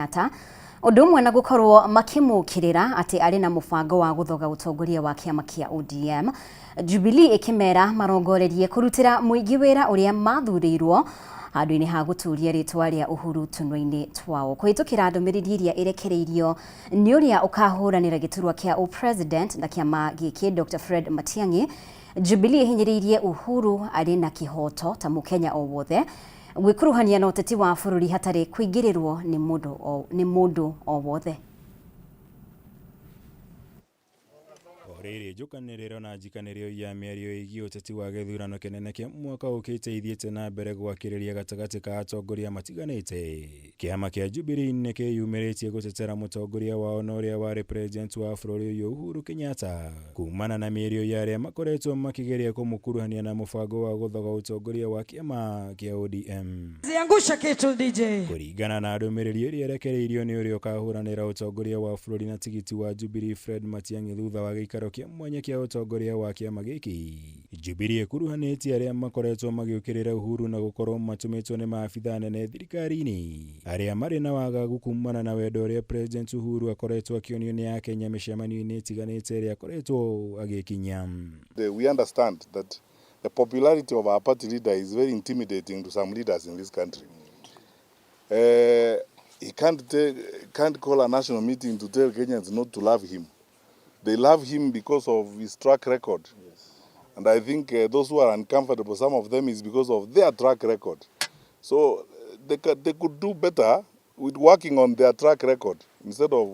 Kenyatta ũndũ ũmwe na gũkorwo makĩmũkĩrĩra atĩ arĩ na mũbango wa gũthoga ũtongoria wa kĩama kĩa ODM. Jubilee ĩkĩmera marongorerie kũrutĩra mũingĩ wĩra ũrĩa mathurĩirwo handũ-inĩ ha gũtũria rĩtwa rĩa Uhuru tũnua-inĩ twao. Kũhĩtũkĩra ndũmĩrĩri ĩrĩa ĩrekereirio nĩ ũrĩa ũkahũranĩra gĩturwa kĩa ũpresident na kĩama gĩkĩ Dr Fred Matiang'i, Jubilee ĩhinyĩrĩirie Uhuru arĩ na kĩhoto ta mũkenya o wothe gwĩkuruhania na ũteti wa bũrũri hatarĩ kũingĩrĩrwo nĩ mũndũ o, nĩ mũndũ o wothe. O rĩrĩ njũkanĩrĩro na njikanĩrio ya mĩario ĩgiĩ ũteti wa gĩthurano kĩnene kĩa mwaka ũkĩte ithiĩte na mbere gwakĩrĩria gatagatĩ ka atongoria matiganĩte. Kĩama kĩa Jubilee nĩ kĩyumĩrĩtie gũtetera mũtongoria wao na ũrĩa warĩ president wa bũrũri ũyũ Uhuru Kenyatta kumana na mĩario ya arĩa makoretwo makĩgeria kũmũkuruhania na mũbango wa gũthoga ũtongoria wa kĩama kĩa ODM. Ziangusha kitu DJ. Kũringana na ndũmĩrĩri ĩrĩa ĩrekereirio nĩ ũrĩa ũkahũranĩra ũtongoria wa bũrũri na tigiti wa Jubilee Fred Matiang'i thutha wa gĩikaro kĩa mwanya kĩa ũtongoria wa kĩama gĩkĩ, Jubilee ĩkuruhanĩtie arĩa makoretwo magĩũkĩrĩra Uhuru na gũkorwo matũmĩtwo nĩ maabithaa anene thirikari-inĩ arĩa marĩ na wagagu kumana na wendo ũrĩa President Uhuru akoretwo akĩonio nĩ Akenya mĩcemanio-inĩ ĩtiganĩte ĩrĩa akoretwo agĩkinyia. We understand that the popularity of our party leader is very intimidating to some leaders in this country. He can't call a national meeting to tell Kenyans not to love him. They love him because of his track record. Yes. And I think those who are uncomfortable, some of them is because of their track record. So they could do better with working on their track record instead of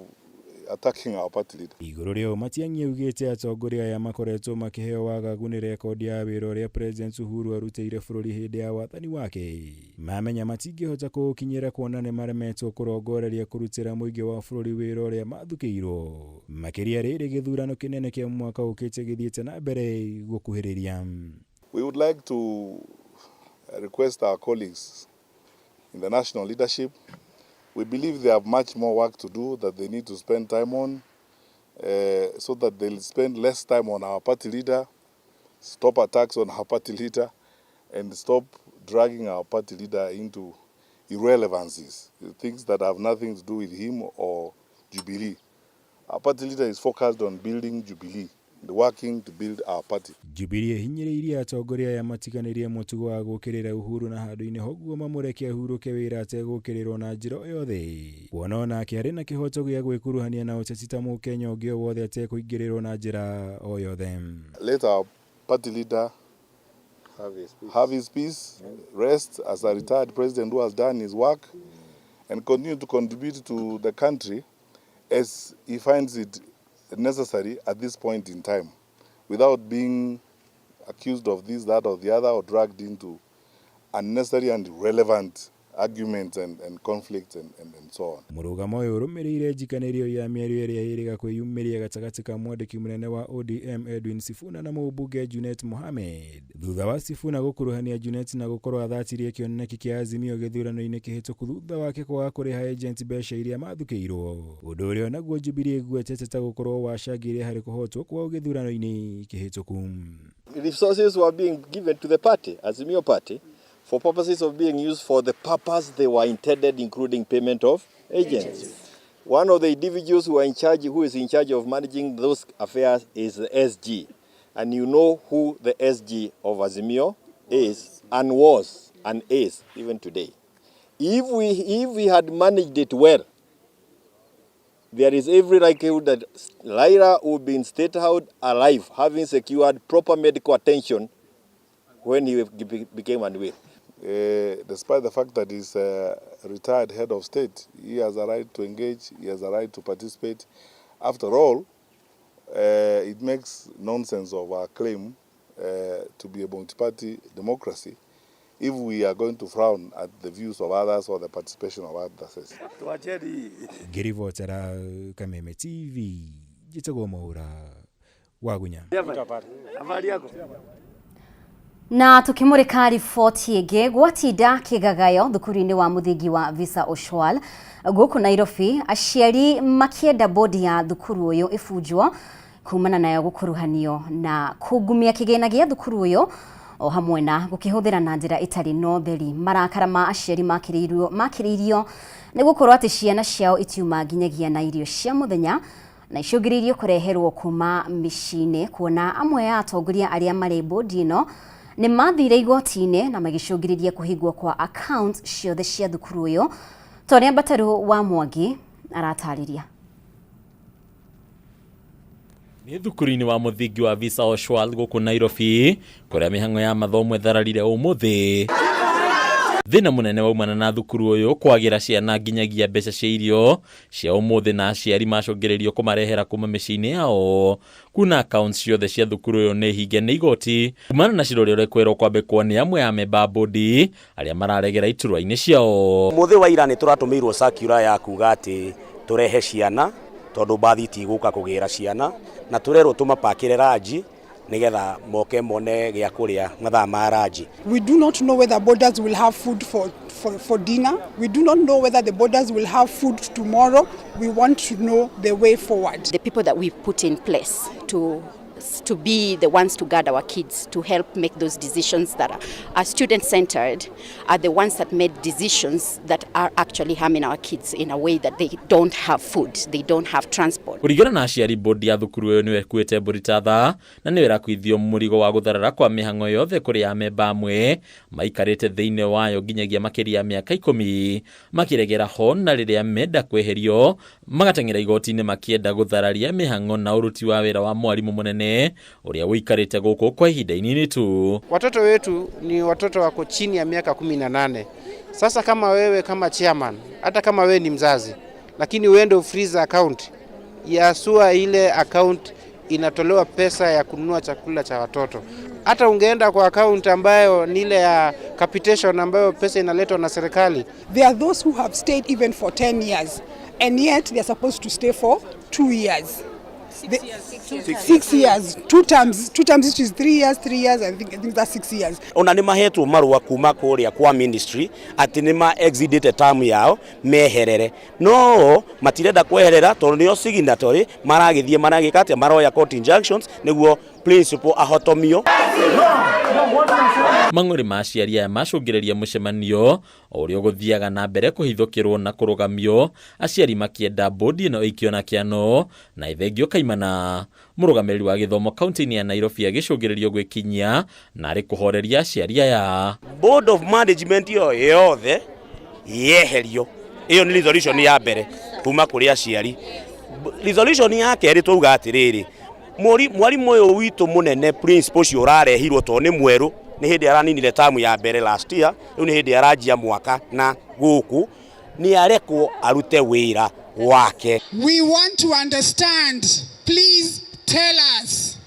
attacking our party leader. Igũrũ rĩa Matiang'i augĩte atongoria aya makoretwo makĩheo wagagu nĩ rekondi ya wĩra ũrĩa President Uhuru arutĩire bũrũri hĩndĩ ya wathani wake. Mamenya matingĩhota kũũkinyĩra kuona nĩ maremetwo kũrongoreria kũrutĩra mũingĩ wa bũrũri wĩra ũrĩa mathukĩirwo. Makĩria rĩrĩ gĩthurano kĩnene kĩa mwaka ũkĩte gĩthiĩte na mbere gũkuhĩrĩria. We would like to request our colleagues in the national leadership. We believe they have much more work to do that they need to spend time on, so that they'll spend less time on our party leader, stop attacks on our party leader, and stop dragging our party leader into irrelevancies, things that have nothing to do with him or Jubilee. Our party leader is focused on building Jubilee and working to build our party. Jubilee ĩhinyĩrĩirie atongoria aya matiganĩrie mũtugo wa gũũkĩrĩra Uhuru na handũ-inĩ hoguo mamũreke ahurũke wĩra ategũũkĩrĩrwo na njĩra o yothe. Kuona onake arĩ na kĩhoto gĩa gwĩkuruhania na ũteti ta mũkenya ũngĩ o wothe atekũingĩrĩrwo na njĩra o yothe. Let our party leader have his peace, rest as a retired president who has done his work, and continue to contribute to the country as he finds it necessary at this point in time, without being accused of this, that, or the other, or dragged into unnecessary and irrelevant arguments and conflicts and so on. Mũrũgamo ũyũ ũrũmĩrĩire njikanĩrio ya mĩario ĩrĩa ĩrĩga kwĩyumĩria gatagatĩ ka mwandĩki mũnene wa ODM Edwin Sifuna na mũmbunge Junet Mohamed. Thutha wa Sifuna gũkuruhania Junet na gũkorwo athatirie kĩoneki kĩa Azimio gĩthurano-inĩ kĩhĩtũku thutha wake kwaga kũrĩha agent mbeca iria mathukĩirwo. Ũndũ ũrĩa onaguo Jubilee ĩgwetete ta gũkorwo wacangĩire harĩ kũhotwo kwao gĩthurano-inĩ kĩhĩtũku. Resources were being given to the party, Azimio party, for purposes of being used for the purpose they were intended, including payment of agents. One of the individuals who are in charge, who is in charge of managing those affairs is the SG. And you know who the SG of Azimio is and was and is even today. If we had managed it well, there is every likelihood that Raila would be in State House alive, having secured proper medical attention when he became unwell. Despite the fact that he's a retired head of state, he has a right to engage, he has a right to participate. After all, it makes nonsense of our claim to be a multi-party democracy if we are going to frown at the views of others or the participation of others. Ngĩribotera Kameme TV, njĩtagwo Mwaura Wagunya. Na tukimurika riboti ĩngĩ, gwatinda kĩgagayo thukuru-inĩ wa mũthingi wa Visa Oshwal gũkũ Nairobi, aciari makĩenda bodi ya thukuru ũyũ ĩbunjwo kumana nayo gũkuruhanio na kungumia kĩgĩna gĩa thukuru ũyũ. O hamwe na gũkĩhũthĩra na njĩra ĩtarĩ na ũtheri. Marakara ma aciari makĩrĩirio nĩ gũkorwo atĩ ciana ciao itiuma nginyagia na irio cia mũthenya na icũngĩrĩirio kũreherwo kuma mĩciĩ-inĩ, kuona amwe a atongoria arĩa marĩ bodi ĩno nĩ mathire igoti-inĩ na magĩcũngĩrĩria kũhingwo kwa account ciothe cia thukuru ũyũ, ta ũrĩa Mbatarũ wa Mwangi aratarĩria. Nĩ thukuru-inĩ wa mũthingi wa Visa Oshwal gũkũ Nairobi kũrĩa mĩhang'o ya mathomo ĩthararire ũmũthĩ. Thĩna mũnene waumana na thukuru ũyũ kwagĩra ciana nginyagia mbeca cia irio cia ũmũthĩ na aciari macũngĩrĩrio kũmarehera kuma mĩciĩ-inĩ yao, kuna accounts ciothe cia thukuru ũyũ nĩ hinge nĩ igoti kumana na cira ũrĩa ũrekwĩrwo kwambĩkwo nĩ amwe a memba a bodi arĩa mararegera iturwa-inĩ ciao. Mũthĩ wa ira nĩ tũratũmĩirwo circular ya kuga atĩ tũrehe ciana tondũ mbathi itigũka kũgĩra ciana, na tũrerwo tũmapakĩre ranji nĩgetha moke mone gĩa kũrĩa mathaa ma ranji. We do not know whether boarders will have food for dinner. We do not know whether the boarders will have food tomorrow. We want to know the way forward. The people that we put in place to be the ones to guard our kids, to help make those decisions that are student-centered, are the ones that made decisions that are actually harming our kids in a way that they don't have food, they don't have transport. Kũringana na aciari, bodi ya thukuru ĩyo nĩyo ĩkuĩte mbũri ta thaa na nĩyo ĩrakuithio mũrigo wa gũtharara kwa mĩhang'o yothe kũrĩ amemba amwe maikarĩte thĩinĩ wayo nginyagia makĩria ya mĩaka 10 makĩregera ho, na rĩrĩa menda kweherio magateng'era igoti-inĩ makĩenda gũthararia mĩhang'o na ũruti wa wĩra wa mwarimũ mũnene ũrĩa ũikarĩte gũkũ kwa ihinda inini tu. Watoto wetu ni watoto wako chini ya miaka 18. Sasa kama wewe kama chairman, hata kama wewe ni mzazi, lakini uende freeze account ya SUA, ile account inatolewa pesa ya kununua chakula cha watoto. Hata ungeenda kwa account ambayo ni ile ya capitation ambayo pesa inaletwa na serikali. There are those who have stayed even for 10 years and yet they are supposed to stay for 2 years. 6 years, 2 terms, 2 terms which is 3 years, 3 years, I think that's 6 years. Ona nĩ mahetwo marũa kuma kũrĩa kwa ministry atĩ nĩ ma exceeded term yao meherere, no matirenda kweherera tondũ nĩo signatory maragĩthiĩ maragĩka atĩa, maroya court injunctions nĩguo principal ahotomio. Mang'ũrĩ ma aciari aya macũngĩrĩria mũcemanio o ũrĩa ũgũthiaga na mbere kũhithũkĩrwo na kũrũgamio, aciari makĩenda bodi ĩno ĩikio na kĩano na ĩthengio kaimana. Mũrũgamĩrĩri wa gĩthomo kaunti-inĩ ya Nairobi agĩcũngĩrĩrio gwĩkinyia na arĩ kũhoreria aciari aya. Board of management ĩyo yothe yeherio, ĩyo nĩ resolution ya mbere kuma kũrĩ aciari. Resolution ya kerĩ twauga atĩrĩrĩ, mwarimũ ũyũ witũ mũnene principal ũcio ũrarehirwo tondũ nĩ mwerũ, nĩ hĩndĩ araninire tamu ya mbere last year, rĩu nĩ hĩndĩ aranjia mwaka na gũkũ, nĩ arekwo arute wĩra wake. We want to understand, please tell us,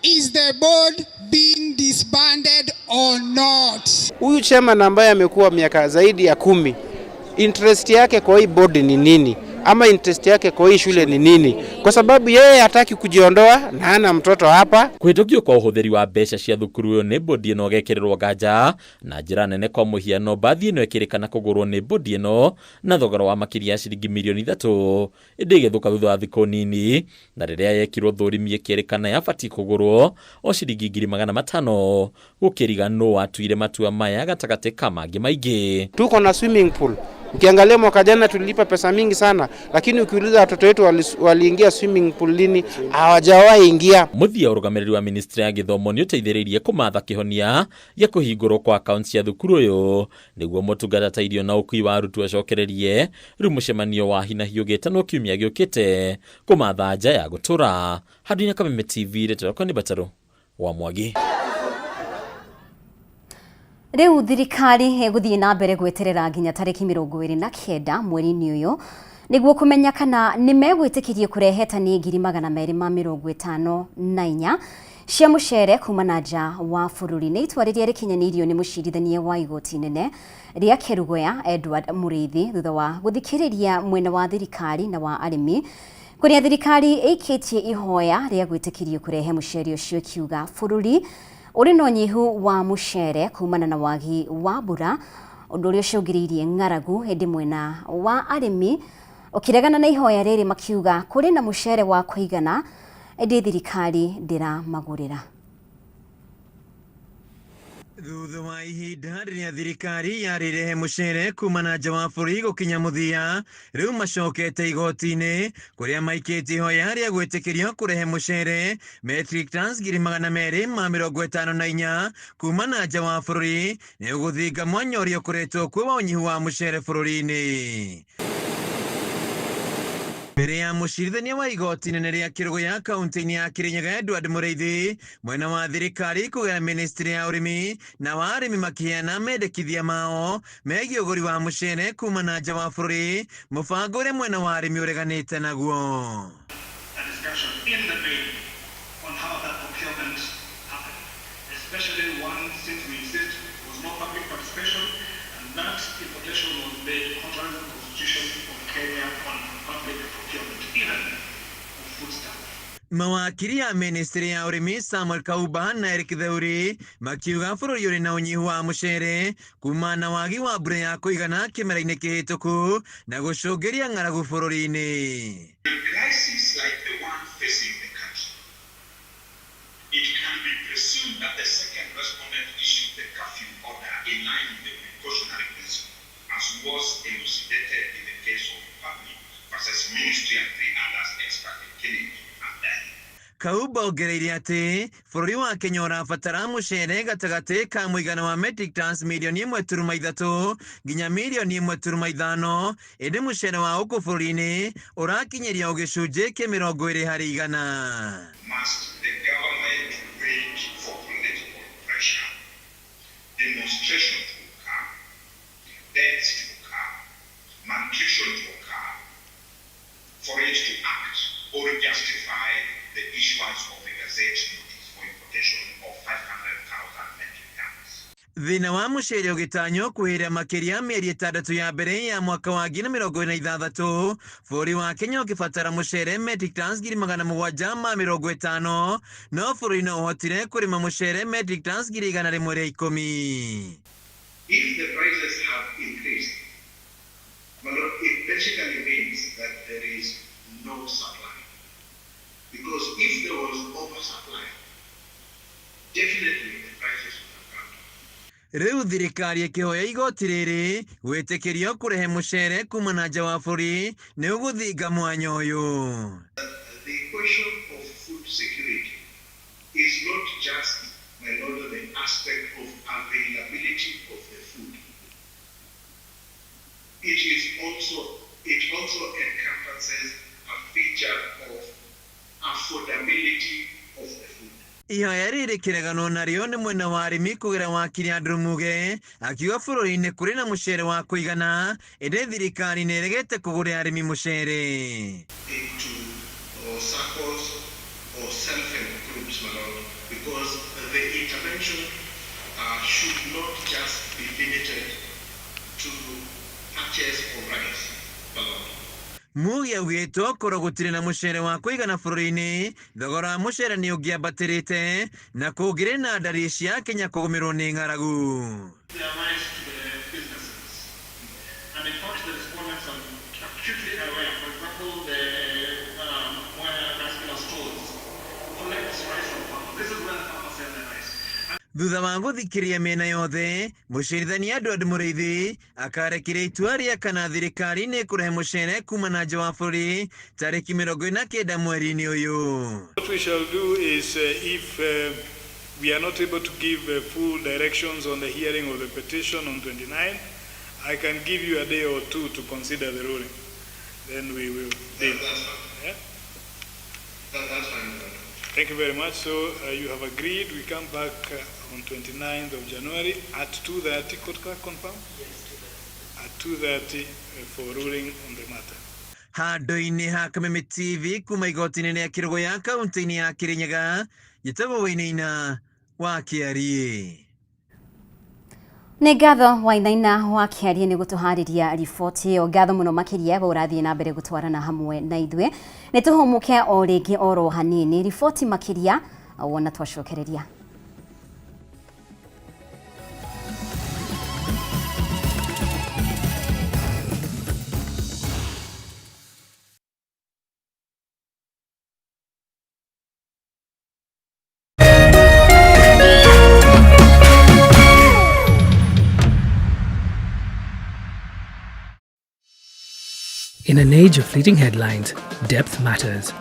is the board being disbanded or not? Huyu chairman ambaye amekuwa miaka zaidi ya 10, interest yake kwa hii board ni nini? Ama interest yake kwa hii shule ni nini? Kwa sababu yeye hataki kujiondoa na hana mtoto hapa. Kũhĩtũkio kwa ũhũthĩri wa mbeca cia thukuru ũyũ nĩ bodi ĩno ũgekĩrĩrwo nganja na njĩra nene. Kwa mũhiano, mbathi ĩno ĩkĩrĩkana kũgũrwo nĩ bodi ĩno na thogora wa makĩria ya ciringi mirioni 3, ĩndĩ ĩgĩthũka thutha wa thikũ nini, na rĩrĩa yekirwo thũrimi ĩkĩrĩkana yabatiĩ kũgũrwo o ciringi 500,000. Gũkĩriga nũ watuire matua maya gatagatĩ ka mangĩ maingĩ. Tuko na swimming pool. Ukiangalia mwaka jana tulilipa pesa mingi sana, lakini ukiuliza watoto wetu waliingia swimming pool lini, hawajawahi ingia. Mũthia, ũrũgamĩrĩri wa ministry ya gĩthomo nĩ ũteithĩrĩirie kũmatha kĩhonia gĩa kũhingũrwo kwa akaunti cia thukuru ũyũ nĩguo motungata ta irio na ũkui wa arutwo acokererie. Rĩu mũcemanio wa hinahi ũgĩtanwo kiumia gĩũkĩte kũmatha nja ya gũtũra. Handũ-inĩ Kameme TV, rĩtwa rĩakwa nĩ Batarũ wa Mwangi. Rĩu thirikari ĩgũthiĩ na mbere gweterera nginya tarĩki 29 mweri-inĩ ũyũ nĩguo kũmenya kana nĩ megwĩtĩkĩrio kũrehe tani 254,000 cia mũcere kuma na nja wa bũrũri. Nĩ itua rĩrĩa rĩkinyanĩirio nĩ mũcirithania wa igoti nene rĩa Kerugoya Edward Mũrĩithi thutha wa gũthikĩrĩria mwena wa thirikari na wa arĩmi, kũrĩa thirikari ĩikĩtie ihoya rĩa gwĩtĩkĩrio kũrehe mũcere ũcio ĩkiuga bũrũri ũrĩ na ũnyihu wa mũcere kumana na wagi wa mbura, ũndũ ũrĩa ũcũngĩrĩirie ng'aragu. Ĩndĩ mwena wa arĩmi ũkĩregana na ihoya rĩrĩ makiuga kũrĩ na mũcere wa kũigana, ĩndĩ thirikari ndĩramagũrĩra. Thutha wa ihinda rĩrĩa thirikari yarĩrehe mũcere kuma na nja wa bũrũri gũkinya mũthia, rĩu macokete igoti-inĩ kũrĩa maikĩtie ihoya rĩa gwĩtĩkĩrio kũrehe mũcere metric tons 254,000 kuma na nja wa bũrũri nĩ ũgũthinga mwanya ũrĩa ũkoretwo kuo wa ũnyihu wa mũcere bũrũri-inĩ. Mbere ya mũcirithania wa igoti inene rĩa Kĩrũgũya kaunti-inĩ ya Kĩrĩnyaga Edward Mũrĩithi, mwena wa thirikari kũgerera ministry ya ũrĩmi na wa arĩmi makĩheana mendekithia mao megiĩ ũgũri wa mũcere kuma na nja wa bũrũri, mũbango ũrĩa mwena wa arĩmi ũreganĩte naguo. A discussion in the bill on how that procurement happened, especially one since we insist there was no public participation and that importation was made contrary to the Constitution of Kenya on public procurement, even of foodstuff. Mawakiri a ministry ya ũrĩmi Samuel Kauba na Eric Theuri makiuga bũrũri ũrĩ na ũnyihu wa mũcere kuma na wagi wa mbura ya kũigana kĩmera-inĩ kĩhĩtũku na gũcũngĩria ng'aragu bũrũri-inĩ. A crisis like the one facing the country, it can be presumed that the second respondent issued the curfew order in line with the precautionary principle, as was elucidated in the case of Republic versus Ministry and three others, expert Kennedy and Daniel. Kauba ongereire atĩ bũrũri wa Kenya ũrabatara mũcere gatagatĩ ka mũigana wa metric tons 1.3 mirioni nginya 1.5 mirioni, ĩndĩ mũcere wa gũkũ bũrũri-inĩ ũrakinyĩria o gĩcunjĩ kĩa 20%. Must the government wait for political pressure, demonstration to occur, deaths to occur, malnutrition to occur, for it to act or justify the issuance of a gazette notice for importation of 500,000 metric tons? Thĩna wa mũcere ũgĩtanywo kwĩhĩra makĩria mĩeri 6 ya mbere ya mwaka wa 2026, bũrũri wa Kenya ũkĩbatara mũcere metric tons 750,000, no bũrũri no ũhotire kũrĩma mũcere metric tons 110,000. If the prices have increased, well, it basically means that there is no supply. Because if there was oversupply, definitely the prices would have come down. Rĩu thirikari ĩkĩhoya igoti rĩrĩ gwĩtĩkĩrio kũrehe mũcere kuma na nja wa bũrũri nĩ ũgũthinga mwanya ũyũ. The question of food security is not just, my lord, the aspect of availability of the food. It also encompasses a feature of affordability of the food. Ihoya rĩrĩ kĩreganwo narĩo nĩ mwena wa arĩmi kũgera wakiri Andrew Muge akiuga bũrũri-inĩ kũrĩ na mũcere wa kũigana, ĩndĩ thirikari nĩ ĩregete kũgũrĩra arĩmi mũcere. Into SACCOs or self-help groups, my lord, because the intervention should not just be limited to purchase of rice, my lord. Muge augĩte okorwo gũtirĩ na mũcere wa kũigana bũrũri-inĩ, thogora wa mũcere nĩ ũngĩambatĩrĩte na kũngĩrĩ na ndari cia Kenya kũgũmĩrwo nĩ ng'aragu. Their rice to the businesses. And in fact, the respondents are acutely aware. For example, the Mwea rice miller stores collects rice from farmers. This is where the farmers sell their rice. Thutha wa gũthikĩrĩria mĩena yothe, mũcirithania Edward Mũrĩithi akarekeria itua rĩa kana thirikari nĩ ĩkũrehe mũcere kuma na nja wa bũrũri tarĩki 49 mweri-inĩ ũyũ. What we shall do is if we are not able to give full directions on the hearing of the petition on 29, I can give you a day or two to consider the ruling. Then we will deal. That's fine. Yeah? That's fine, my lord. Thank you very much. So you have agreed we come back on 29th of January at 2:30. Court clerk confirm? Yes, 2:30. At 2:30 for ruling on the matter. Handũ-inĩ ha Kameme TV kuma igoti-inĩ rĩa Kĩrũgũya kaunti-inĩ ya Kĩrĩnyaga, njĩtagwo Wainaina wa Kĩariĩ. Nĩ ngatho Wainaina wa Kĩarie nĩ gũtũharĩria riboti ĩyo. Ngatho mũno makĩria we ũrathiĩ na mbere gũtwarana hamwe na ithuĩ. Nĩ tũhũmũke o rĩngĩ oro hanini, riboti makĩria wona twacokereria. In an age of fleeting headlines, depth matters.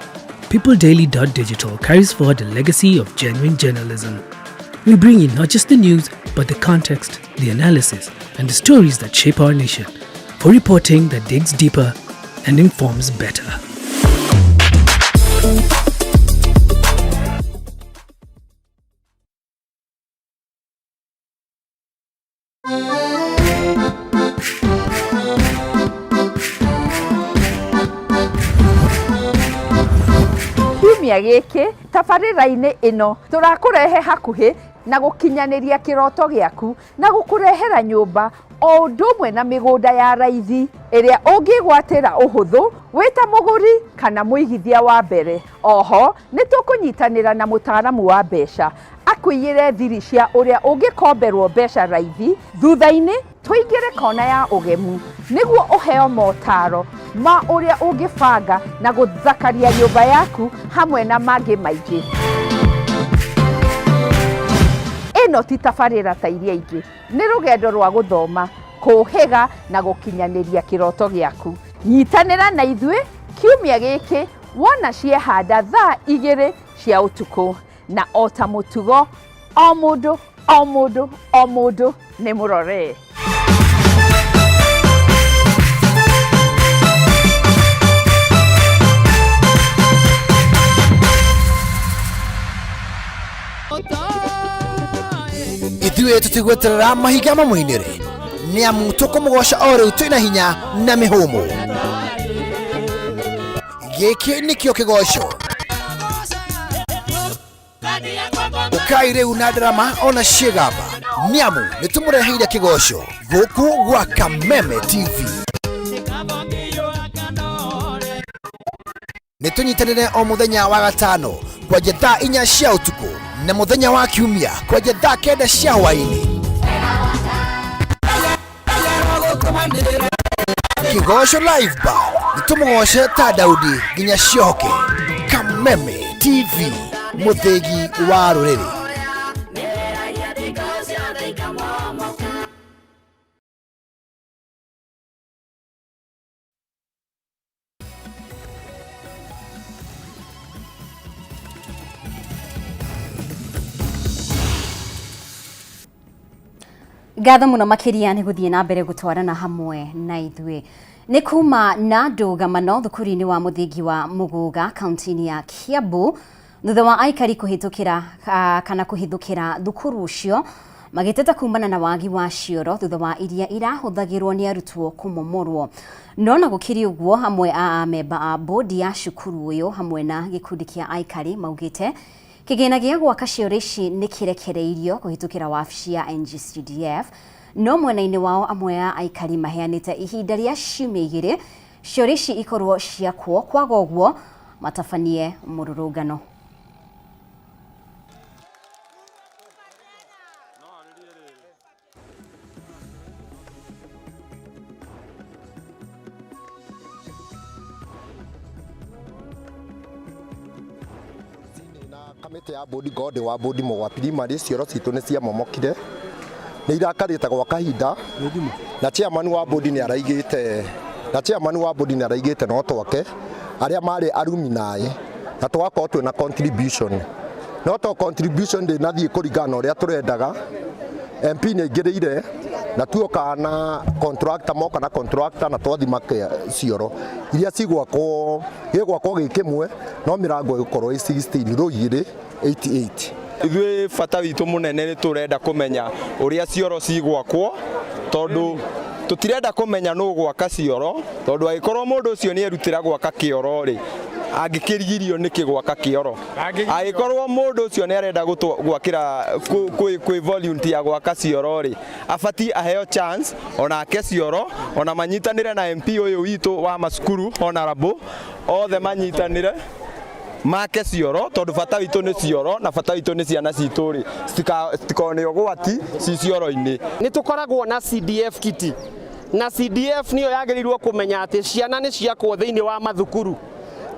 PeopleDaily.digital carries forward a legacy of genuine journalism. We bring you not just the news, but the context, the analysis, and the stories that shape our nation for reporting that digs deeper and informs better. Kiumia gĩkĩ tabarĩra-inĩ ĩno tũrakũrehe hakuhĩ na gũkinyanĩria kĩroto gĩaku na gũkũrehera nyũmba o ũndũ ũmwe na mĩgũnda ya raithi ĩrĩa ũngĩgwatĩra ũhũthũ wĩ ta mũgũri kana mũigithia wa mbere. Oho nĩ tũkũnyitanĩra na mũtaaramu wa mbeca akũiyĩre thiri cia ũrĩa ũngĩkomberwo mbeca raithi thutha-inĩ tũingĩre kona ya ũgemu nĩguo ũheo motaro ma ũrĩa ũngĩbanga na gũthakaria nyũmba yaku hamwe na mangĩ maingĩ. Ĩno ti tabarĩra ta iria ingĩ, nĩ rũgendo rwa gũthoma, kũhĩga na gũkinyanĩria kĩroto gĩaku. Nyitanĩra na ithuĩ kiumia gĩkĩ wona ciehanda thaa 2 cia ũtukũ, na o ta mũtugo o mũndũ o mũndũ o mũndũ nĩ mũrore. Ithuĩ tũtigweterera mahinga mamũinĩre nĩ amu tũkũmũgoca o rĩu twĩna hinya na mĩhũmũ. Gĩkĩ nĩkĩo kĩgoco. Ũkai rĩu na ndarama ona ciĩgamba nĩ amu nĩ tũmũreheire kĩgoco gũkũ gwa Kameme TV. Nĩ tũnyitanĩre o mũthenya wa gatano kwanja thaa 4 cia ũtukũ na mũthenya wa kiumia kwanja thaa 9 cia hwaĩ-inĩ. Kĩgoco Live Band nĩ tũmũgoce ta Daudi nginya ciohoke. Kameme TV, mũthĩgi wa rũrĩrĩ. Ngatho mũno makĩria nĩ gũthiĩ na mbere gũtwarana hamwe na ithuĩ. Nĩ kuma na ndũgamano thukuru-inĩ wa mũthingi wa Mũgũga kaunti-inĩ ya Kiambu thutha wa aikari kũhĩtũkĩra kana kũhithũkĩra thukuru ũcio magĩteta kumana na wagi wa cioro thutha wa iria irahũthagĩrwo nĩ arutwo kũmomorwo. No na gũkĩrĩ ũguo amwe a amemba a bodi ya cukuru ũyũ hamwe na gĩkundi kĩa aikari maugĩte kĩgĩna gĩa gwaka cioro ici nĩ kĩrekereirio kũhĩtũkĩra wabici ya NGCDF. No mwena-inĩ wao amwe a aikari maheanĩte ihinda rĩa ciumia 2 cioro ici ikorwo ciakwo, kwaga ũguo matabanie mũrũrũngano. Kamĩtĩ ya bodi ngorwo ndĩ wa bodi Mũgwa Primary cioro citũ nĩ ciamomokire nĩ irakarĩte gwa kahinda na chairman wa bodi nĩ araigĩte na chairman wa bodi nĩ araigĩte no twake arĩa marĩ alumni na tũgakorwo twĩna contribution no to contribution ndĩnathiĩ kũringana na ũrĩa tũrendaga. MP nĩ aingĩrĩire na tuoka na contractor moka na contractor na twathima cioro iria cigwakwo gĩgwakwo gĩ kĩmwe no mĩrango ĩgũkorwo ĩ 16 row igĩrĩ 88. Ithuĩ bata witũ mũnene nĩ tũrenda kũmenya ũrĩa cioro cigwakwo tondũ tũtirenda kũmenya nũ gwaka cioro tondũ angĩkorwo mũndũ ũcio nĩ erutĩra gwaka kĩoro rĩ angĩkĩrigirio nĩkĩ gwaka kĩoro. Angĩkorwo mũndũ ũcio nĩ arenda gwakĩra kwĩ volunteer gwaka cioro rĩ abatiĩ aheo chance onake cioro ona manyitanĩre na MP ũyũ witũ wa macukuru honorable othe manyitanĩre make cioro tondũ bata witũ nĩ cioro na bata witũ nĩ ciana citũ rĩ citikone ũgwati ci cioro-inĩ. Nĩ tũkoragwo na CDF kiti na CDF nĩyo yagĩrĩirwo kũmenya atĩ ciana nĩ ciakwo thĩinĩ wa mathukuru.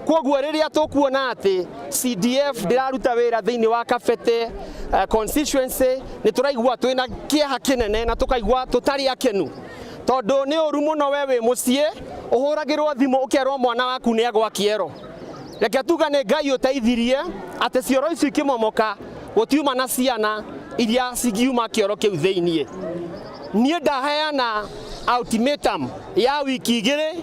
Kwoguo rĩrĩa tũkuona atĩ CDF ndĩraruta wĩra thĩinĩ wa Kabete constituency nĩ tũraigua twĩna kĩeha kĩnene na tũkaigua tũtarĩ akenu tondũ nĩ ũru mũno we wĩ mũciĩ Ũhũragĩrwo thimũ ũkerwo mwana waku nĩ agwa kĩero. Reke tuga nĩ Ngai ũteithirie atĩ cioro icio ikĩmomoka gũtiuma na ciana iria cingiuma kĩoro kĩu thĩiniĩ. Niĩ ndaheana ultimatum ya wiki igĩrĩ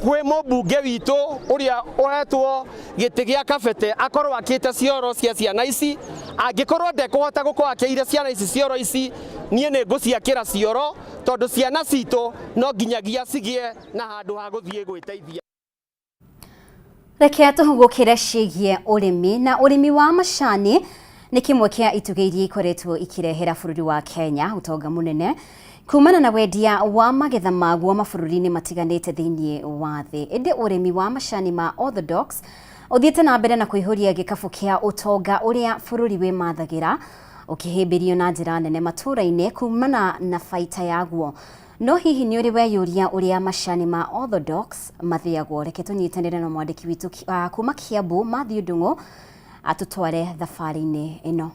kwĩ mũmbunge witũ ũrĩa ũhetwo gĩtĩ gĩa Kabete akorwo akĩte cioro cia ciana ici. Angĩkorwo ndekũhota gũkorwo akĩire ciana ici cioro ici, niĩ nĩ ngũciakĩra cioro tondũ ciana citũ no nginyagia cigĩe na handũ ha gũthiĩ gwĩteithia. Reke tũhũgũkĩre ciĩgiĩ ũrĩmi na ũrĩmi wa macani nĩ kĩmwe kĩa itugĩ iria ikoretwo ikĩrehera bũrũri wa Kenya ũtonga mũnene kumana na wendia wa magetha maguo mabũrũri-inĩ matiganĩte thĩinĩ wa thĩ. Ĩndĩ ũrĩmi wa macani ma Orthodox ũthiĩte na mbere na kũihũria gĩkabũ kĩa ũtonga ũrĩa bũrũri wĩmathagĩra ũkĩhĩmbĩrio na njĩra nene matũũra-inĩ kumana na baita yaguo. No hihi nĩ ũrĩ weyũria ũrĩa macani ma Orthodox mathĩagwo? Reke tũnyitanĩre na mwandĩki witũ kuma Kiambu Matthew Ndung'u atũtware thabarĩ-inĩ ĩno.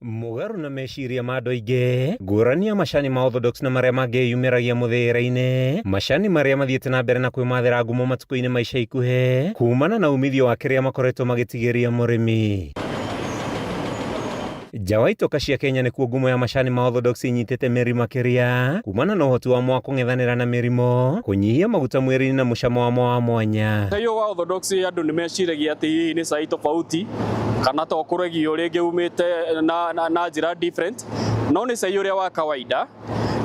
Mũgarũ na meciria ma andũ aingĩ, ngũrani ya macani ma Orthodox na marĩa mangĩ yumĩragia mũthĩĩra-inĩ, macani marĩa mathiĩte na mbere na kwĩmathĩra ngumo matukũ-inĩ ma ica ikuhĩ kumana na umithio wa kĩrĩa makoretwo magĩtigĩria mũrĩmi. Nja wa itoka cia Kenya nĩkuo ngumo ya macani ma Orthodox ĩnyitĩte mĩri makĩria kumana na ũhoti wamo wa kũng'ethanĩra na mĩrimũ, kũnyihia maguta mwĩrĩ-inĩ na mũcamo wamo wa mwanya. Cai ũyũ wa Orthodox andũ nĩ meciragia atĩ hihi nĩ cai tofauti kana to ũkũragio rĩngĩ umĩte na njĩra different, no nĩ cai ũrĩa wa kawaida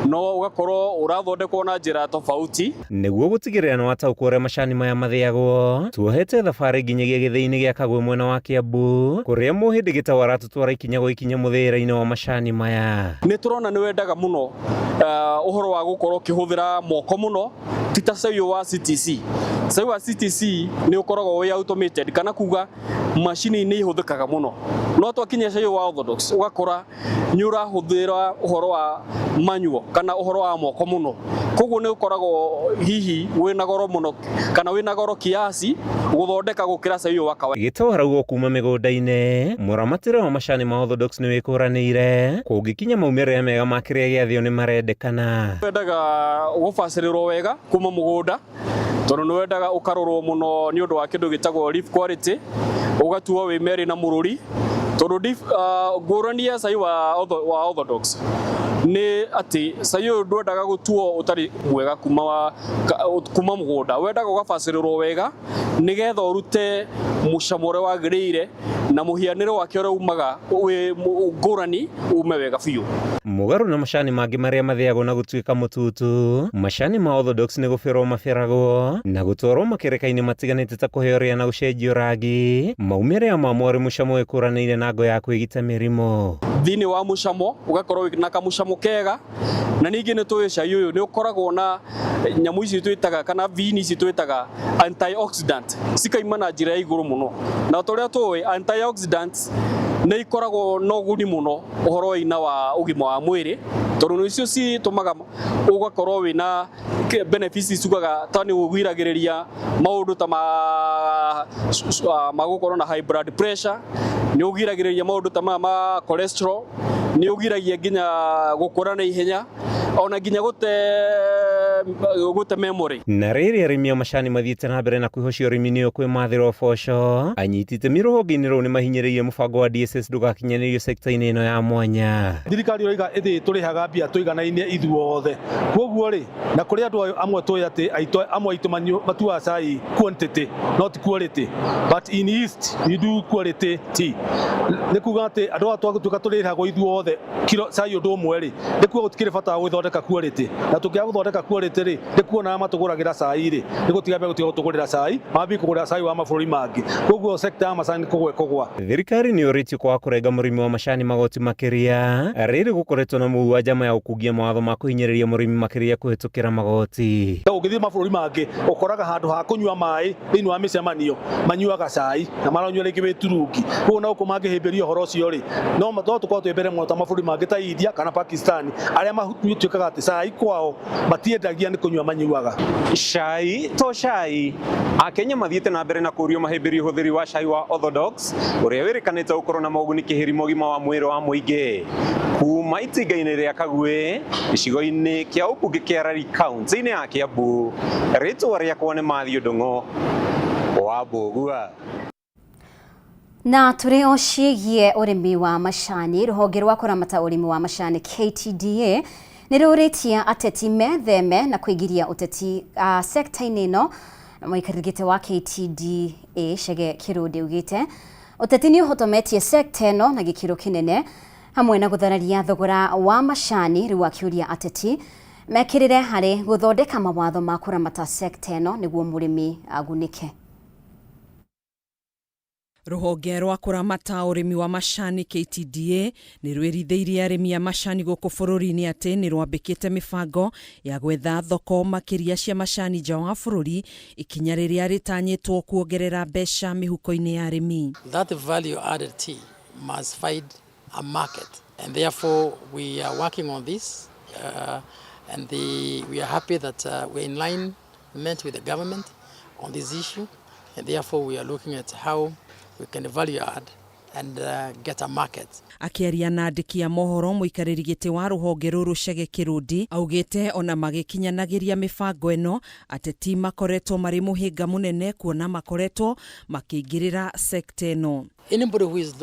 no ũgakorwo ũrathondekwo na njĩra tofauti. Nĩguo gũtigĩrĩra nĩ wataũkwo ũrĩa macani maya mathĩagwo, tuohete thabarĩ nginyagia gĩthĩi-inĩ gĩa Kagwe mwena wa Kiambu, kũrĩa Mũhĩndĩ Gĩtaũ aratũtwara ikinya gwa ikinya mũthĩĩra-inĩ wa macani maya. Nĩ tũrona nĩ wendaga mũno ũhoro wa gũkorwo ũkĩhũthĩra moko mũno ti ta cai ũyũ wa CTC. Cai wa CTC nĩ ũkoragwo wĩ automated kana kuga macini nĩ ihũthĩkaga mũno, no twakinya cai ũyũ wa Orthodox ũgakora nĩ ũrahũthĩra ũhoro wa manual kana ũhoro wa moko mũno, koguo nĩ ũkoragwo hihi wĩna goro mũno kana wĩna goro kiasi gũthondeka gũkĩra cai ũyũ wa kawaida. Gĩtaũ arauga o kuma mĩgũnda-inĩ, mũramatĩre wa macani ma Orthodox nĩ wĩkũranĩire, kũngĩkinya maumĩrĩra mega ma kĩrĩa gĩathĩo nĩ marendekana. Wendaga gũbacĩrĩrwo wega kuma mũgũnda tondũ nĩ wendaga ũkarorwo mũno nĩ ũndũ wa kĩndũ gĩtagwo leaf quality, ũgatuo wĩ merĩ na mũrũri tondũ ngũrani ya cai wa Orthodox nĩ atĩ cai ũyũ ndwendaga gũtuo ũtarĩ mwega kuma mũgũnda, wendaga ũgabacĩrĩrwo wega nĩgetha ũrute mũcamo ũrĩa wagĩrĩire na mũhianĩre wake ũrĩa umaga wĩ ngũrani ume wega biũ. Mũgarũ na macani mangĩ marĩa mathĩagwo na gũtuĩka mũtutu, macani ma Orthodox nĩ gũbĩrwo mabĩragwo na gũtwarwo makereka-inĩ matiganĩte ta kũheo rĩa na gũcenjio rangi, maumĩrĩra mamo arĩ mũcamo wĩkũranĩire na ngo ya kwĩgita mĩrimũ. Thĩinĩ wa mũcamo ũgakorwo wĩna kamũcamo kega, na ningĩ nĩ tũĩ cai ũyũ nĩ ũkoragwo na nyamũ ici twĩtaga kana viini ici twĩtaga antioxidant cikaima na njĩra ya igũrũ mũno, na ta ũrĩa tũĩ antioxidants nĩ ikoragwo na ũguni mũno ũhoro wĩna wa ũgima wa mwĩrĩ, tondũ nĩcio citũmaga ũgakorwo wĩna benefits ciugaga ta nĩ ũgiragĩrĩria maũndũ ta ma gũkorwo na high blood pressure, nĩ ũgiragĩrĩria maũndũ ta maya ma cholesterol, nĩ ũgiragia nginya gũkũra na ihenya ona nginya gũte memory. Na rĩrĩ arĩmi a macani mathiĩte na mbere na kwĩhocia ũrĩmi-inĩ ũyũ kwĩmathĩra ũboco, anyiti itemi rũhonge-inĩ rũu nĩmahinyĩrĩirie mũbango wa DSS ndũgakinyanĩrio sekta-inĩ ĩno ya mwanya. Thirikari ĩroiga ĩthĩ tũrĩhaga mbia tũiganainie ithuothe, koguo rĩ, na kũrĩ andũ amwe tũĩ atĩ amwe aitũ matuaga cai quantity not quality, but in East we do quality tea. Nĩ kuga atĩ andũ aya twagĩtuĩka tũrĩrĩhagwo ithuothe kilo cai ũndũ ũmwe rĩ, nĩ kuga gũtikĩrĩ bata wa gũthondeka quality, na tũngĩaga gũthondeka quality rĩ, nĩ kuona arĩa matũgũragĩra cai rĩ, nĩ gũtiga megũtiga gũtũgũrĩra cai, mambie kũgũra cai wa mabũrũri mangĩ, koguo sector ya macani nĩ kũgwa ĩkũgwa. Thirikari nĩ yũrĩtio kwaga kũrenga mũrĩmi wa macani magoti makĩria rĩrĩ gũkoretwo na mũhu wa njama ya gũkungia mawatho ma kũhinyĩrĩria mũrĩmi makĩria kũhĩtũkĩra magoti. Ũngĩthiĩ mabũrũri mangĩ ũkoraga handũ ha kũnyua maĩ thĩinĩ wa mĩcemanio manyuaga cai na maranyua rĩngĩ wĩ turungi. Koguo na gũkũ mangĩhĩmbĩria ũhoro ũcio rĩ, no tũkorwo twĩ mbere mũno ta mabũrũri mangĩ ta India kana Pakistan arĩa matuĩkaga atĩ cai kwao matiendagia nĩ kũnyua manyuaga. Cai to cai, Akenya mathiĩte na mbere na kũrio mahĩmbĩrie ũhũthĩri wa cai wa Orthodox ũrĩa wĩrĩkanĩte gũkorwo na moguni kĩhĩri mogima wa mwĩrĩ wa mũingĩ. Kuma itinga-inĩ rĩa Kaguĩ, gĩcigo-inĩ kĩa ũmbunge kĩa Rari kaunti-inĩ ya Kiambu, rĩtwa rĩakwa nĩ Matthew Ndung'u wa Mbũgua. Na tũrĩ o ciĩgiĩ ũrĩmi wa macani, rũhonge rwa kũramata ũrĩmi wa macani KTDA nĩ rũrĩtie ateti metheme na kũingĩria ũteti sekta-inĩ ĩno. Mũikarĩri gĩtĩ wa KTDA Chege Kĩrũndĩ augĩte ũteti nĩ ũhotometie sekta ĩno na gĩkĩro kĩnene hamwe na gũthararia thogora wa macani. Rĩu akĩũria ateti mekĩrĩre harĩ gũthondeka mawatho ma kũramata sekta ĩno nĩguo mũrĩmi agunĩke. Rũhonge rwa kũramata ũrĩmi wa macani KTDA nĩ rwĩrithĩirie arĩmi a macani gũkũ bũrũri-inĩ atĩ nĩ rwambĩkĩte mĩbango ya gwetha thoko makĩria cia macani nja wa bũrũri, ikinya rĩrĩa rĩtanyĩtwo kuongerera mbeca mĩhuko-inĩ ya arĩmi. That value added tea must find a market, and therefore we are working on this, and we are happy that we are in line with the government on this issue, and therefore we are looking at how we can value add and get a market. Akĩaria na andĩki a mohoro, mũikarĩri gĩtĩ wa rũhonge rũrũ Chege Kĩrũndi augĩte ona magĩkinyanagĩria mĩbango ĩno ateti makoretwo marĩ mũhĩnga mũnene kuona makoretwo makĩingĩrĩra sekta ĩno. Anybody who is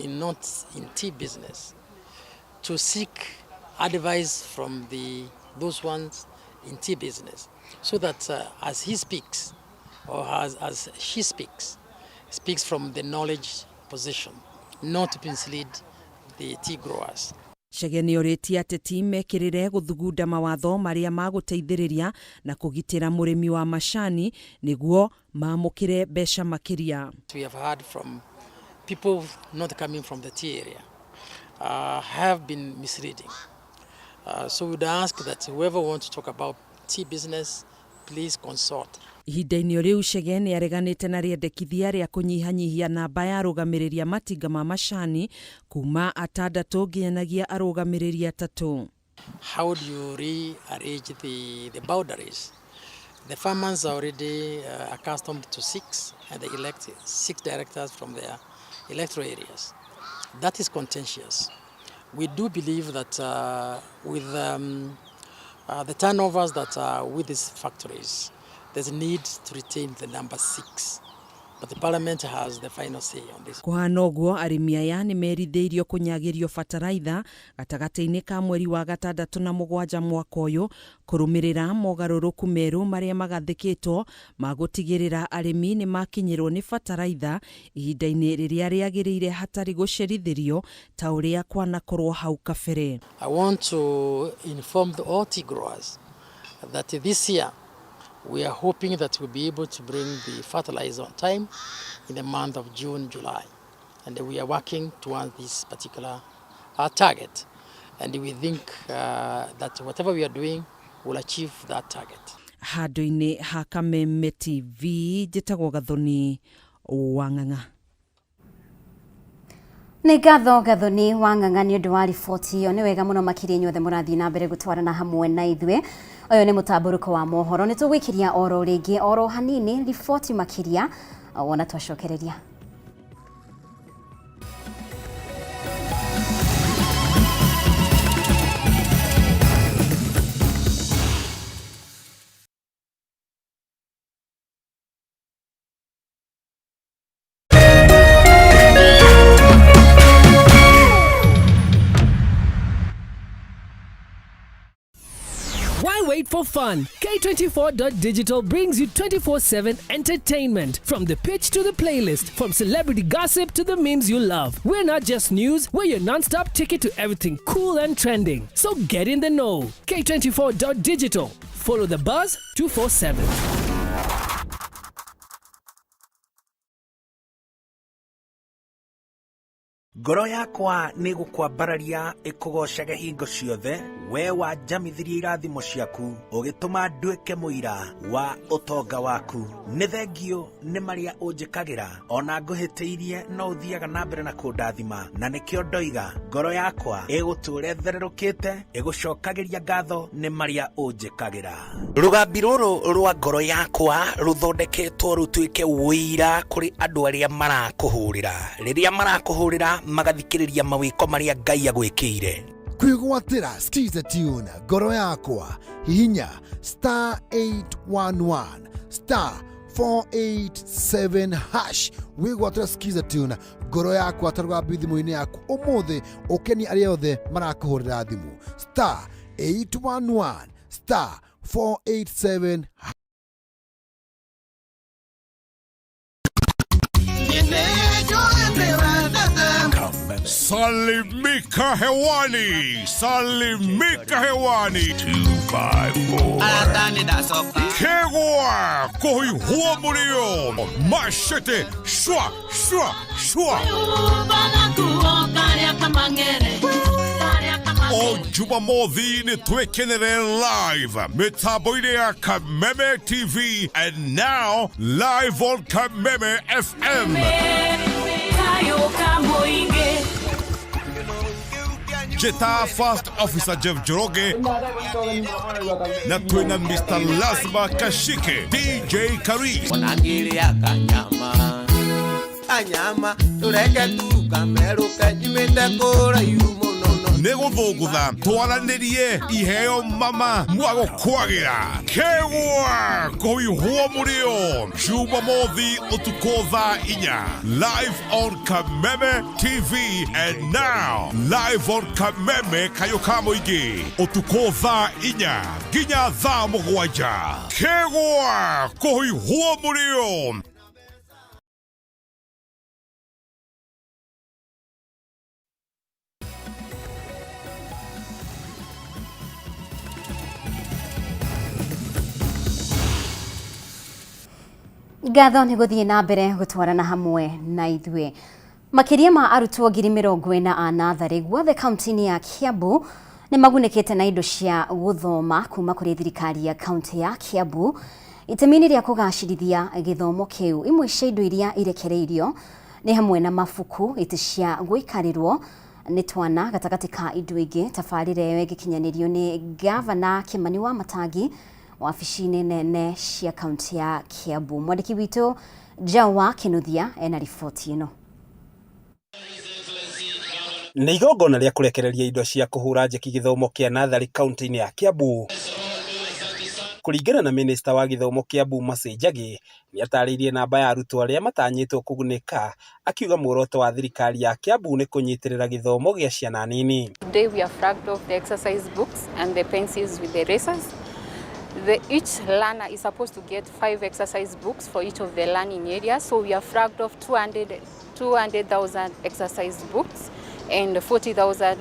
not in tea business to seek advice from those ones in tea business, so that as he speaks or as she speaks, speaks from the knowledge position, not to mislead the tea growers. Chege nĩ orĩtie ateti mekĩrĩre gũthugunda mawatho marĩa magũteithĩrĩria na kũgitĩra mũrĩmi wa macani nĩguo mamũkĩre mbeca makĩria. We have heard from people not coming from the tea area have been misleading. So we would ask that whoever wants to talk about tea business, please consult. Ihinda-inĩ o rĩu Chege nĩ areganĩte na rĩendekithia rĩa kũnyihanyihia namba ya arũgamĩrĩri a matinga ma macani kuma atandatũ nginyanagia arũgamĩrĩri atatũ. How do you rearrange the boundaries? The farmers are already accustomed to 6, and they elect 6 directors from their electoral areas. That is contentious. We do believe that with the turnovers that are with these factories, there's a need to retain the number 6. But the parliament has the final say on this. Kũhana ũguo, arĩmi aya nĩ merithĩirio kũnyagĩrio bataraitha gatagatĩ-inĩ ka mweri wa gatandatũ na mũgwanja mwaka ũyũ kũrũmĩrĩra mogarũrũku merũ marĩa magathĩkĩtwo ma gũtigĩrĩra arĩmi nĩ makinyĩrwo nĩ bataraitha ihinda-inĩ rĩrĩa rĩagĩrĩire hatarĩ gũcerithĩrio ta ũrĩa kwanakorwo hau kabere. I want to inform the all tea growers that this year we are hoping that we'll be able to bring the fertilizer on time in the month of June, July. And we are working towards this particular target. And we think that whatever we are doing will achieve that target. Handũ-inĩ ha Kameme TV, njĩtagwo Gathoni Wang'ang'a. Nĩ ngatho Gathoni Wang'ang'a nĩ ũndũ wa riboti ĩyo. Nĩ wega mũno makĩria inyuothe mũrathiĩ na mbere gũtwarana hamwe na ithuĩ. Ũyũ nĩ mũtambũrũko wa mohoro. Nĩ tũgwĩkĩria oro rĩngĩ oro hanini riboti makĩria wona twacokereria. Why wait for fun? K24.digital brings you 24/7 entertainment. From the pitch to the playlist, from celebrity gossip to the memes you love. We're not just news, we're your non-stop ticket to everything cool and trending. So get in the know. K24.digital. Follow the buzz 247. Ngoro yakwa nĩ gũkwambararia ĩkũgoocage hingo ciothe, we wanjamithirie irathimo ciaku, ũgĩtũma nduĩke mũira wa ũtonga waku. Nĩ thengiũ nĩ marĩa ũnjĩkagĩra, ona ngũhĩtĩirie no ũthiaga na mbere na kũndathima, na nĩkĩo ndoiga ngoro yakwa ĩgũtũũra ĩthererũkĩte, ĩgũcokagĩria ngatho nĩ marĩa ũnjĩkagĩra. Rũgambi rũrũ rwa ngoro yakwa rũthondeketwo rũtuĩke ũira kũrĩ andũ arĩa marakũhũrĩra, rĩrĩa marakũhũrĩra magathikĩrĩria mawĩko marĩa Ngai agwĩkĩire. Kwĩgwatĩra Skiza Tune ngoro yakwa, hihinya star 811 star 487 hash wĩgwatĩra Skiza Tune ngoro yakwa ta rũgambi thimũ-inĩ yaku ũmũthĩ, ũkenie arĩa othe marakũhũrĩra thimũ, star 811 star 487. Salimika hewani, salimika hewani. 254. Kegwa kohi huo murio. Machete shwa shwa shwa. O Jumamothi nĩ twĩkenere live mĩtambo-inĩ ya Kameme TV and now live on Kameme FM. Jeta First Officer Jeff Njoroge na twina Mr. Lazima Kashike, DJ Karis. Kanyama kanyama tureke tukameruke nyumĩte kũraihu mũno. Nĩ gũthũngũtha twaranĩrie iheo mama mwagũkwagĩra kegwa kũihwo mũrĩo Jumamothi ũtukũ thaa 4 live on Kameme TV and now live on Kameme kayũ ka mũingĩ ũtukũ thaa 4 nginya thaa 7 kegwa kũihwo mũrĩo. Ngatho nĩ gũthiĩ na mbere gũtwarana hamwe na ithuĩ. Makĩria ma arutwo 40,000 a natharĩ guothe kaunti-inĩ ya Kiambu nĩ magunĩkĩte na indo cia gũthoma kuma kũrĩ thirikari ya kaunti ya Kiambu itemi-inĩ rĩa kũgacĩrithia gĩthomo kĩu. Imwe cia indo iria irekereirio nĩ hamwe na mabuku, itĩ cia gũikarĩrwo nĩ twana gatagatĩ ka indo ingĩ. Tabarĩra ĩyo ĩgĩkinyanĩrio nĩ Gavana Kĩmani wa Matangi wabici-inĩ nene cia kaunti ya Kiambu. Mwandĩki witũ Jawa Kinuthia ena riboti ĩno. Nĩ igongona rĩa kũrekereria indo cia kũhũra njeki gĩthomo kĩa natharĩ kaunti-inĩ ya Kiambu. Kũringana na minista wa gĩthomo Kiambu Mercy Njagi, nĩ atarĩirie namba ya arutwo arĩa matanyĩtwo kũgunĩka, akiuga muoroto wa thirikari ya Kiambu nĩ kũnyitĩrĩra gĩthomo gĩa ciana nini. Today we have flagged off the exercise books and the pencils with the erasers. Each learner is supposed to get 5 exercise books for each of the learning areas. So we have flagged off 200,000 exercise books and 40,000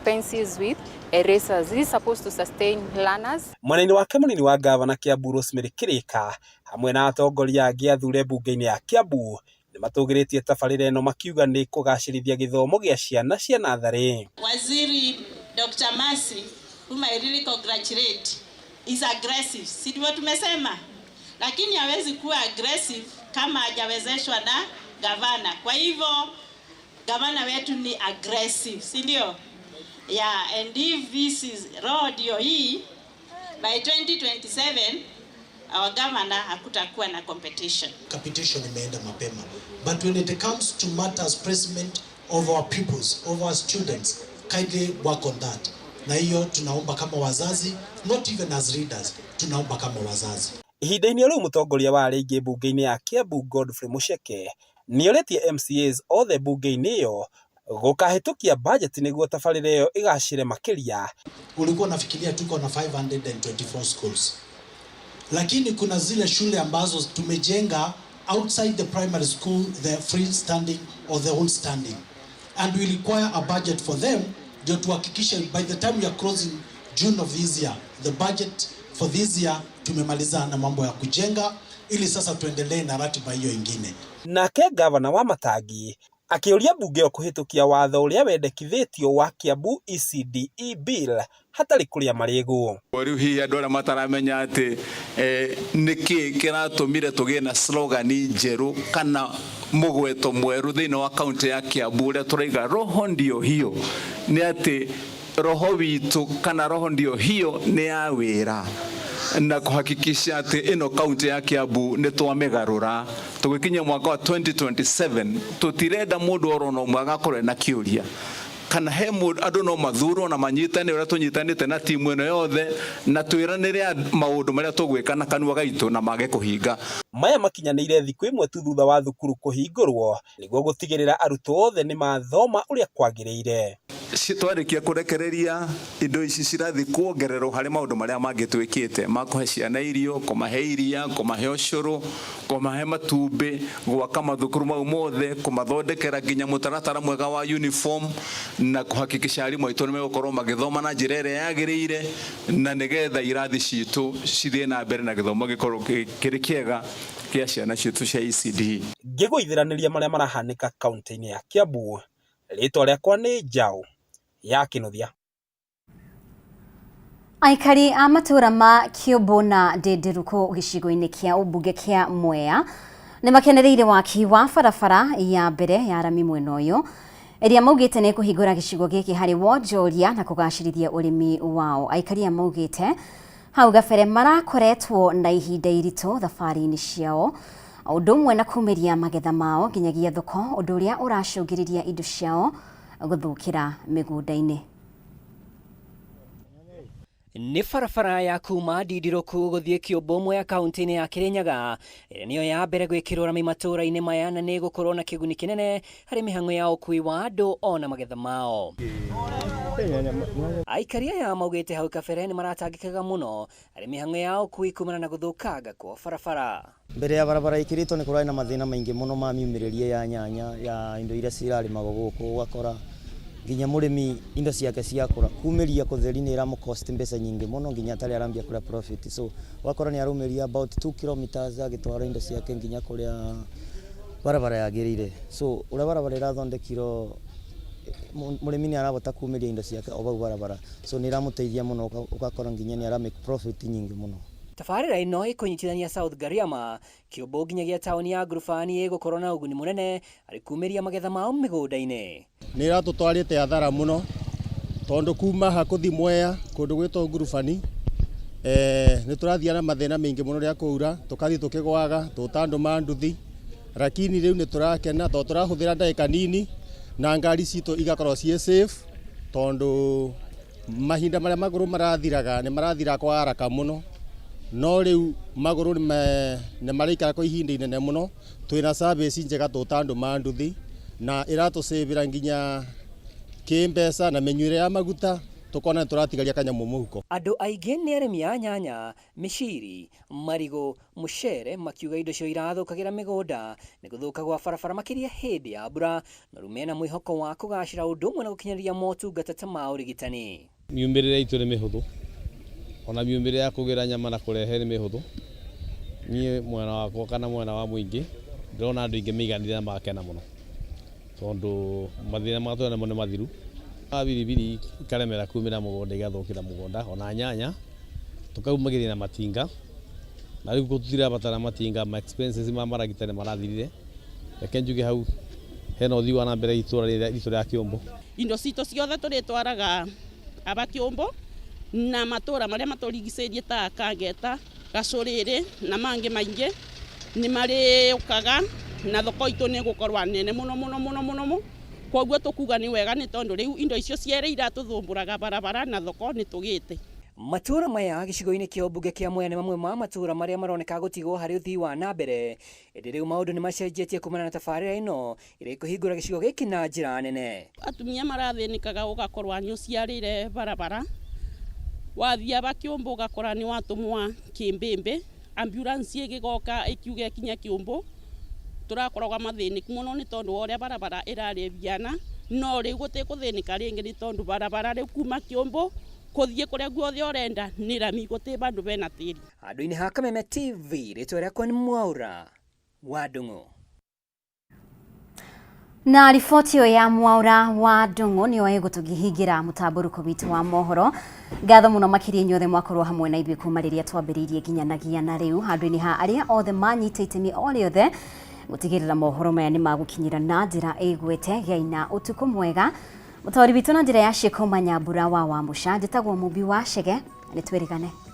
pencils with erasers. This is supposed to sustain learners. Mwena-inĩ wake mũnini wa gavana Kiambu Rosemary Kirika hamwe na atongoria angĩ athure mbunge-inĩ ya Kiambu nĩ matũgĩrĩtie tabarĩra ĩno makiuga nĩ kũgacĩrithia gĩthomo gĩa ciana cia natharĩ. Waziri Dr. Mercy, whom I really congratulate, is aggressive. Si ndivyo tumesema? Lakini hawezi kuwa aggressive kama hajawezeshwa na gavana. Kwa hivyo gavana wetu ni aggressive, si ndio? Yeah, and if this is road hii, by 2027 our governor hakutakuwa na competition. Capitation imeenda mapema. But when it comes to matters placement of our pupils, of our students, kindly work on that. Na hiyo tunaomba kama wazazi, not even as leaders, tunaomba kama wazazi. Ihinda-inĩ rĩu mũtongoria wa arĩa aingĩ mbunge-inĩ ya Kiambu Godfrey Mucheke nĩorĩtie MCAs othe mbunge-inĩ ĩyo gũkahĩtũkia bajeti nĩguo tabarĩra ĩyo ĩgacĩre makĩria. Ulikuwa unafikiria tuko na 524 schools, lakini kuna zile shule ambazo tumejenga outside the primary school, the freestanding or the old standing, and we require a budget for them ndio tuhakikishe by the time we are closing June of this year, the budget for this year tumemaliza na mambo ya kujenga ili sasa tuendelee na ratiba hiyo ingine. Nake gavana wa Matangi Akĩũria mbunge ĩyo kũhĩtũkia watho ũrĩa wendekithĩtio wa Kiambu ECDE Bill hatarĩ kũrĩa marĩgũ. Rĩu hihi andũ arĩa mataramenya atĩ nĩkĩ kĩratũmire tũgĩe na slogan njerũ kana mũgweto mwerũ thĩinĩ wa kaunti ya Kiambu ũrĩa tũraiga roho ndio hiyo, nĩ atĩ roho witũ kana roho ndio hiyo nĩ ya wĩra na kuhakikisha atĩ ĩno kaunti ya Kiambu nĩ twamĩgarũra tũgĩkinya mwaka wa 2027. Tũtirenda mũndũ oro na ũmwe agakorwo na kĩũria kana he mũndũ. Andũ no mathurwo na manyitane ũrĩa tũnyitanĩte na timu ĩno yothe na twĩranĩre maũndũ marĩa tũgwĩka na kanua gaitũ na mage kũhinga. Maya makinyanĩire thikũ ĩmwe tu thutha wa thukuru kũhingũrwo nĩguo gũtigĩrĩra arutwo othe nĩ mathoma ũrĩa kwagĩrĩire. Twarĩkia kũrekereria indo ici, cirathiĩ kuongererwo harĩ maũndũ marĩa mangĩ twĩkĩte ma kũhe ciana irio, kũmahe iria, kũmahe ũcũrũ, kũmahe matumbĩ, gwaka mathukuru mau mothe, kũmathondekera nginya mũtaratara mwega wa uniform na kũhakikisha arimũ aitũ nĩ megũkorwo magĩthoma na njĩra ĩrĩa yagĩrĩire, na nĩgetha irathi citũ cithiĩ na mbere na gĩthomo gĩkorwo kĩrĩ kĩega kĩa ciana citũ cia ECD. Ngĩgũithĩranĩria marĩa marahanĩka kaunti-inĩ ya Kiambu, rĩtwa rĩakwa nĩ Njaũ ya Kĩnuthia. Aikari a matũũra ma Kĩũmbũ na Ndĩndĩrũkũ gĩcigo-inĩ kĩa ũmbunge kĩa Mwea nĩ makenereire waki wa barabara ya mbere ya rami mwena ũyũ, ĩrĩa maugĩte nĩ kũhingũra gĩcigo gĩkĩ harĩ wonjoria na kũgacĩrithia ũrĩmi wao. Aikari aya maugĩte hau gabere marakoretwo na ihinda iritũ thabarĩ-inĩ ciao, ũndũ ũmwe na kumĩria magetha mao nginyagia thoko, ũndũ ũrĩa ũracũngĩrĩria indo ciao gũthũkĩra mĩgũnda-inĩ. Nĩ barabara ya kuma Ndindirũku gũthiĩ Kĩũmbũ Mwea kaunti-inĩ ya Kĩrĩnyaga, ĩrĩa nĩyo ya mbere gwĩkĩrwo rami matũũra-inĩ maya, na nĩ ĩgũkorwo na kĩguni kĩnene harĩ mĩhang'o ya ũkui wa andũ ona magetha mao. Aikari aya maugĩte hau kabere nĩ maratangĩkaga mũno harĩ mĩhang'o ya ũkui kumana na gũthũkanga kwa barabara. Mbere ya barabara ĩkĩrĩtwo nĩ kũrarĩ na mathĩna maingĩ mũno ma miumĩrĩrie ya nyanya, ya indo iria cirarĩmagwo gũkũ, ũgakora nginya mũrĩmi indo ciake ciakũra kumĩria kũtheri nĩ ĩramũ cost mbeca nyingĩ mũno nginya atarĩ arambia kũrĩa profit. So ũgakora nĩ araumiria about 2 kilometers agĩtwara indo ciake nginya kũrĩa barabara yagĩrĩire. So ũrĩa barabara ĩrathondekirwo, mũrĩmi nĩ arahota kumĩria indo ciake o bau barabara, so nĩ ĩramũteithia mũno, ũgakora nginya nĩ ara make profit nyingĩ mũno. Tabarĩra ĩno ĩkũnyitithania South Gariama, Kĩũmbũ nginyagia taũni ya Ngurubani, ĩgũkorwo na ũguni mũnene harĩ kumĩria magetha mao mĩgũnda-inĩ. Nĩ ĩratũtwarĩte athara mũno, tondũ kuma ha kũthi Mwea kũndũ gwĩtwo Ngurubani, nĩ tũrathiaga na mathĩna maingĩ mũno rĩrĩa kwaura, tũkathiĩ tũkĩgwaga tũta andũ ma nduthi, lakini rĩu nĩ tũrakena tondũ tũrahũthĩra ndagĩka nini na ngari citũ igakorwo ciĩ safe, tondũ mahinda marĩa magũrũ marathiraga nĩ marathira kwa haraka mũno, no rĩu magũrũ nĩ maraikara kwa ihinda inene mũno. Twĩna service njega tũta andũ ma nduthi na ĩratũcĩvĩra nginya kĩmbeca na mĩnyuĩre ya maguta, tũkona nĩ tũratigaria kanyamũ mũhuko. Andũ aingĩ nĩ arĩmi a nyanya, mĩciri, marigũ, mũcere, makiuga indo cio irathũkagĩra mĩgũnda nĩ gũthũka gwa barabara, makĩria hĩndĩ ya mbura, na rĩu mena mwĩhoko wa kũgacĩra ũndũ ũmwe na gũkinyanĩria motungata ta ma ũrigitani. Miumĩrĩre itũ nĩ mĩhũthũ, ona miumĩrĩre ya kũgĩra nyama na kũrehe nĩ mĩhũthũ. Niĩ mwena wakwa kana mwena wa mũingĩ, ndĩrona andũ aingĩ maiganĩire na magakena mũno, tondũ mathĩna marĩa twĩ namo nĩ mathiru. Biribiri ikaremera kumĩra mũgũnda, igathũkĩra mũgũnda, ona nyanya tũkaumagĩria na matinga, na rĩu tũtirabatara matinga, ma expenses ma maragita nĩ marathirire. Reke njuge hau hena ũthii wa na mbere itũra rĩrĩa ritũ rĩa Kĩũmbũ. Indo citũ ciothe tũrĩtwaraga aba Kĩũmbũ na matũra marĩa matũrigicĩirie ta Kangeta, Gacũrĩrĩ na mangĩ maingĩ nĩ marĩũkaga, na thoko itũ nĩ ĩgũkorwo nene mũno mũno mũno mũno mũno. Koguo tũkuga nĩ wega, nĩ tondũ rĩu indo icio cierĩ iratũthumbũraga, barabara na thoko, nĩ tũgĩte. Matũũra maya gĩcigo-inĩ kĩa ũmbunge kĩa Mwea nĩ mamwe ma matũũra marĩa maroneka gũtigwo harĩ ũthii wa na mbere, ĩndĩ rĩu maũndũ nĩ macenjetie kumana na tabarĩra ĩno ĩrĩa ĩkũhingũra gĩcigo gĩkĩ na njĩra nene. Atumia marathĩnĩkaga, ũgakorwo nĩ ũciarĩre barabara, wathiĩ aba Kĩũmbũ ũgakora nĩ watũmwa kĩmbĩmbĩ, ambulance ĩgĩgoka ĩkiuga ĩkinye Kĩũmbũ. Tũrakoragwo mathĩnĩku mũno nĩ tondũ wa ũrĩa barabara ĩrarĩ biana, no rĩu gũtikũthĩnĩka rĩngĩ, nĩ tondũ barabara rĩu kuma Kĩũmbũ kũthiĩ kũrĩa guothe ũrenda nĩ rami, gũtirĩ bandũ bena tĩri. Handũ-inĩ ha Kameme TV, rĩtwa rĩakwa nĩ Mwaura wa Ndung'u. Na riboti ĩyo ya Mwaura wa Ndung'u nĩyo ĩgũtũhingĩra mũtambũrũko witũ wa mohoro. Ngatho mũno makĩria inyuothe mwakorwo hamwe na ithuĩ kuma rĩrĩa twambĩrĩirie nginyanagia na rĩu, handũ-inĩ ha arĩa othe manyita itemi o rĩothe gũtigĩrĩra mohoro maya nĩ magũkinyĩra na njĩra ĩgwete. Gĩai na ũtukũ mwega. Mũtaũri witũ na njĩra ya ciĩko Manyambura wa Wamũca, njĩtagwo Mũmbi wa Chege, nĩ twĩrĩgane.